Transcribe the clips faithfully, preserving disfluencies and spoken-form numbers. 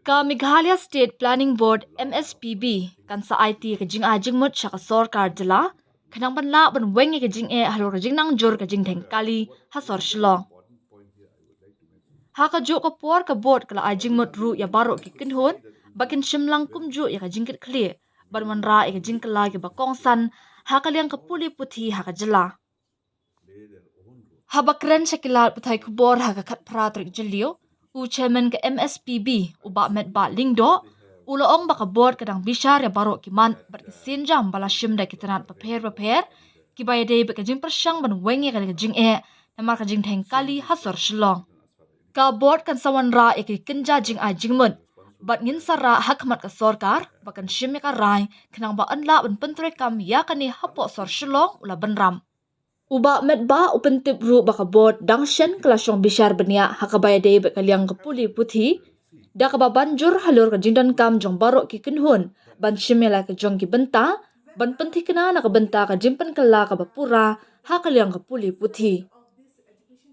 Ka Meghalaya State Planning Board, M S P B, kan sa aiti ka jingai jingmut sha ka sorkar jylla, khnang ban lah ban weng ïa ka jingeh halor ka jingnang jur ka jingdheng kali ha sor Shillong. Ha kajuh ka por ka board ka la ai jingmut ruh ïa baroh ki kynhun ba kin shim lang kumjuh ïa ka jingkitkhlieh ban wanrah ïa ka jingkylla kiba kongsan ha ka liang ka pule puthi ha ka jylla. Haba kren sha ki lad pathai khubor ha ka khatphra tarik Jylliew, u chairman ka M S P B, u Bah Metbah Lyngdoh, u la ong ba ka board ka dang bishar ïa baroh ki mat bad ki sienjam ba la shim da ki tnat bapher bapher kiba ïadei bad ka jingpyrshang ban weng ïa ka jingeh namar ka jingdheng kali ha sor Shillong. Ka board kan sa wanrah ïa ki kynja jingai jingmut bad ngin sa rah ha khmat ka sorkar ba kan shim ïa ka rai khnang ba yn lah ban pyntreikam ïa kane hapoh sor Shillong, u la bynrap. U Bah Metbah u pyntip ruh ba ka board dang shen ka la shong bishar bniah ha kaba ïadei bad ka liang ka pule puthi, da kaba ban jur halor ka jingdonkam jong baroh ki kynhun ban shim ïa la ka jong ki bynta ban pynthikna na ka bynta ka jingpynkylla kaba pura ha ka liang ka pule puthi.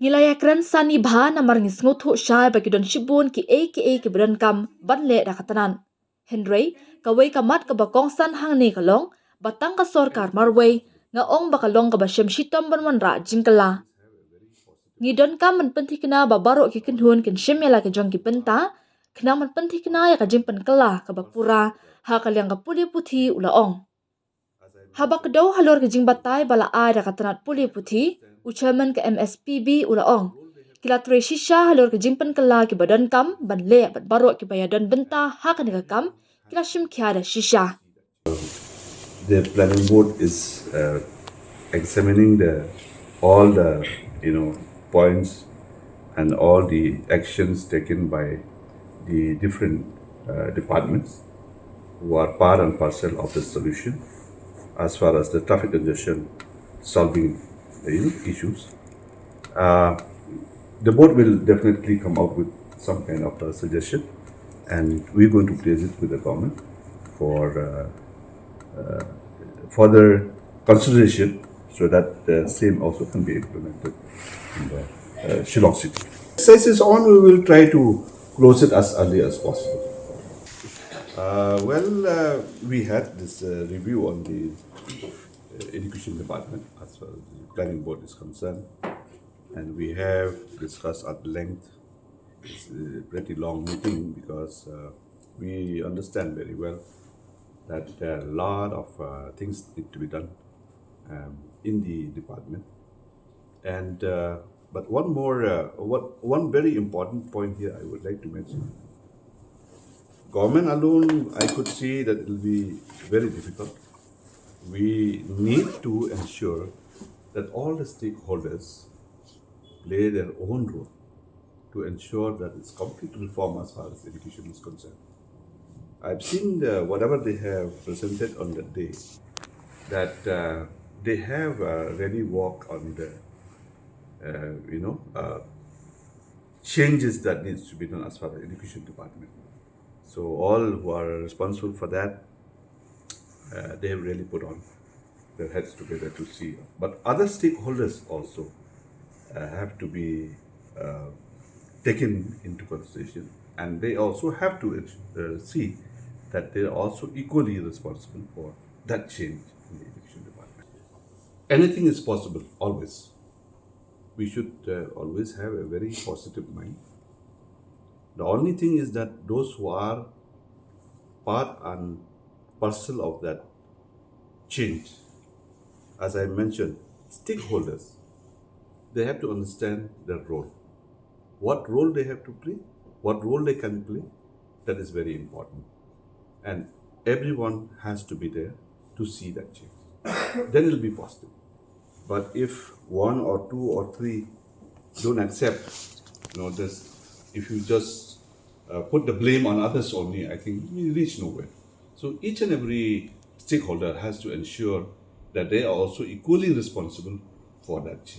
Ngi la ïakren sani bha namar ngi sngewthuh shai ba ki don shibun kiei kiei kiba donkam ban leh da ka tnat. Hynrei kawei ka mat kaba kongsan hangne ka long ba tang ka sorkar marwei, nga ong ba ka long kaba shem shitom ban wanrah jingkylla. Ngi donkam ban pynthikna ba baroh ki kynhun kin shim ïa la ka jong ki bynta khnang ban pynthikna ïa ka jingpynkylla kaba pura ha ka liang ka pule puthi, u la ong. Haba kdew halor ka jingbatai ba la ai da ka tnat pule puthi, u chairman ka M S P B u la ong, ki la trei shisha halor ka jingpynkylla kiba donkam ban leh bad baroh kiba ïadon bynta ha kane ka kam ki la shim khia da shisha. The planning board is uh, examining the all the you know points and all the actions taken by the different uh, departments who are part and parcel of the solution as far as the traffic congestion solving uh, you know, issues. Uh, the board will definitely come out with some kind of a suggestion, and we're going to place it with the government for uh, uh, further consideration, so that the same also can be implemented in the uh, Shillong city. Exercise is on. We will try to close it as early as possible. Uh, well, uh, we had this uh, review on the uh, education department as far as the planning board is concerned, and we have discussed at length. It's a pretty long meeting because uh, we understand very well that there are a lot of uh, things need to be done um, in the department. And uh, but one more, uh, what one very important point here I would like to mention. Government alone, I could see that it will be very difficult. We need to ensure that all the stakeholders play their own role to ensure that it's complete reform as far as education is concerned. I've seen the, whatever they have presented on that day, that uh, they have uh, really worked on the, uh, you know, uh, changes that needs to be done as far as education department. So all who are responsible for that, uh, they have really put on their heads together to see. But other stakeholders also uh, have to be uh, taken into consideration, and they also have to uh, see that they are also equally responsible for that change in the education department. Anything is possible, always. We should uh, always have a very positive mind. The only thing is that those who are part and parcel of that change, as I mentioned, stakeholders, they have to understand their role. What role they have to play, what role they can play, that is very important. And everyone has to be there to see that change. Then it will be positive. But if one or two or three don't accept, you know, this, if you just uh, put the blame on others only, I think we reach nowhere. So each and every stakeholder has to ensure that they are also equally responsible for that change.